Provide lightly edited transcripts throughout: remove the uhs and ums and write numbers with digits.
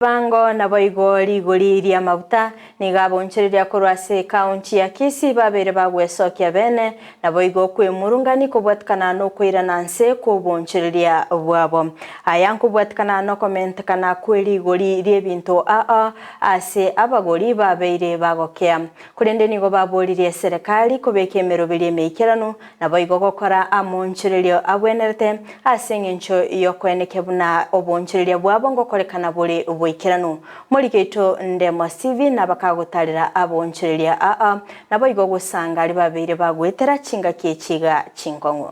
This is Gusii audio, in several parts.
Ebango naboigo rigori ri'amaguta nigo abonchoreria korwa ase ekaunti ya Kisii babeire bagwesokia bene, naboigo okwemurungani kobwatikana nokoirana nse kw'obonchoreria bwabo. Aya nkobwatikana nokomentekana kwe rigori ri'ebinto aa ase abagori babeire bagokea. Korende nigo baboririe eserekari kobeka emeroberio emeikeranu Naboigo gokora amoonchorerio agwenerete, ase engencho y'okoenekia buna oboonchoreria bwabo ngokorekana bore boikeranu. Morike oito Ndemwa Stephen nabakagotarera aboonchoreria aa, naboigo gosanga aria babeire bagoetera chingaki echi iga chinkong'u.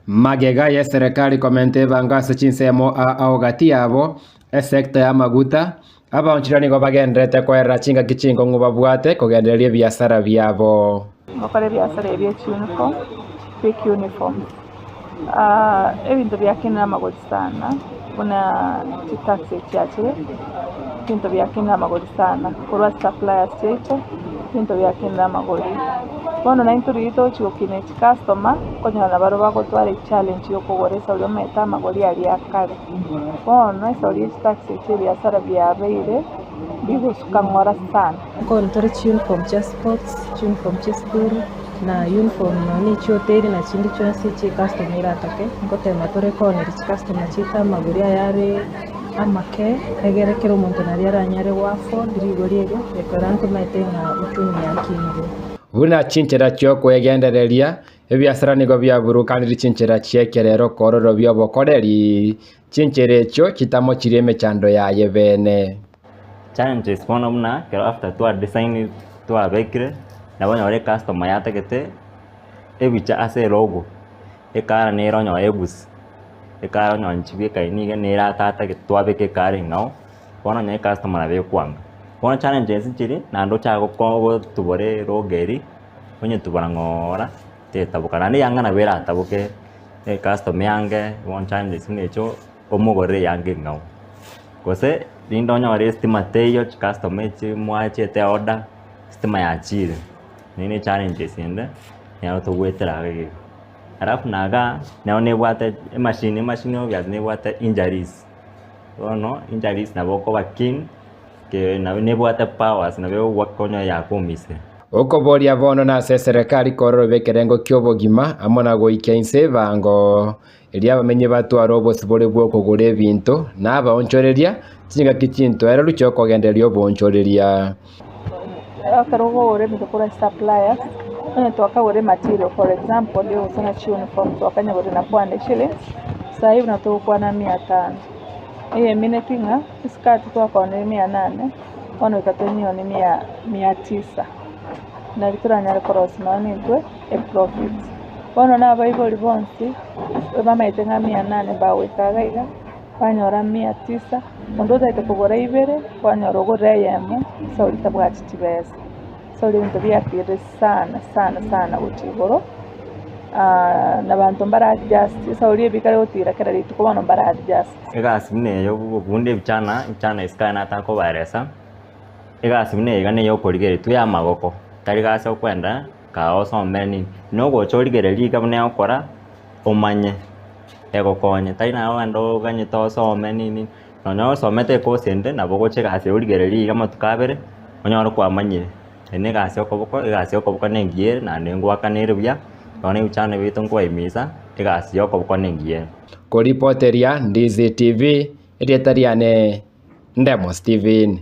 Magega y'eserekari komenta ebango ase chinsemo ao gati yabo, esecta y'amaguta, Abaonchoreria nigo bagendererete koerera chingaki chinkong'u babwate kogendereria ebiasara biabo. Ngokora ebiasara ebi bie chiuniform, fake uniforms. Ebinto biakinire amagori sana buna chitax chiachire, ebinto biakinire amagori sana korwa ase suppliers chiaito, ebinto biakinire amagori. Bono naintwe riria togochia gokinia chicustomer, okonyora nabarabwo bagotwara echallenge ya okogora esaburi omanyete amagori aria akare. Bono esaburi ye chitaxi chi'ebiasara biabeire bigosuka ng'ora sana. Nkooni tore chiuniform chia sports, chiuniform chia esukuru, na uniform nonya na echia hoteli na chinde chionsi echi ecustomer eratake, ngotema tore kooneria chicustomer chiaito amagori ayare amake, egere kera omonto naria aranyare go afford rigori erio, ekero ntomaete ng'a uchumi yakinire. Buna chinchera chi'okwegendereria, Ebiasara nigo biaburukanire chinchera chi'ekerero kororobia obokoreri, chinchera echio chitamochirie emechando yaye bene. Challenges bono buna ekero after twa design twabekire, nabo onyore ecustomer yatagete ebicha ase elogo, ekara nere onyore egusi, ekara onyore nchibwekaini iga nere atatagete twabeka ekara eng'ao, bono onye ecustomer nabo ekwanga. Bono challenges nchiri naende ochake gotubora elogo eria. Onyetubora ng'oora, tetaboka naende eyanga nabo erataboke, ecustomer eange bono challenges buna echio, omogorere eyanga eng'ao. Gose rinde onyore estima teiyo chicustomer echi mwachete order, estima yachire, eywo ne challenges ende, nero togoetera iga iga. Alafu na igaa, nero nebwate emachine, emachine obviously nebwate injuries, bono injuries nabo okoba keen. Nabo nebwate powers, nabo egogokonya yakomisire. Okoboria bono nase eserekari kororoba ekerengo ki'obogima amo na goikia inse ebango, erio abamenyi batware obosibore bw'okogora ebinto, na abaonchoreria chingaki chintoereru chi'okogendereria oboonchoreria. Ekero okogora ebinto korwa ase suppliers, onye twakagora ematerial for example yogosona chiuniform twakanyegorire na 400 shillings, sahi buna togokwana mia tano. Eyemineti ng'a Chisikati twakoonire mia nane, bono goika tonyione mia mia tisa, nari toranyare korosia nonya nintwe eprofit. Bono na abaibori bonsi, bamaete ng'a mia nane mbagoika iga iga, banyora mia tisa, onde otagete kogora ibere, kwanyora ogorire eyemo, ase oria tabwati chibesa. Ase oria ebinto biatirire sana sana sana gochia igoro, na abanto mbara adjust, ase oria ebikare gotira kera rituko bono mbara adjust. Egasi buna eye y'obobunde ebichana, ebichana isiko aye nataka kobaeresa, egasi buna eye iga neye okorigereria tu ya amagoko, tari gasi okwenda kaa osomere nini, na ogocha origereria iga buna egokora, omanye, egokonye tari naye ogende oganyete osome nini, nonye osomete ecourse ende nabo ogocha egasi eye origereria iga amatuko abere, onyore kwamanyire. Eye na egasi ya okoboko, egasi ya okoboko na engiya ere naende ngoakana ere buya, bono ebichana biaito nkobaimisa, egasi ya okoboko na engiya ere. Koripoteria Ndizi TV, erieta riane Ndemo Steven.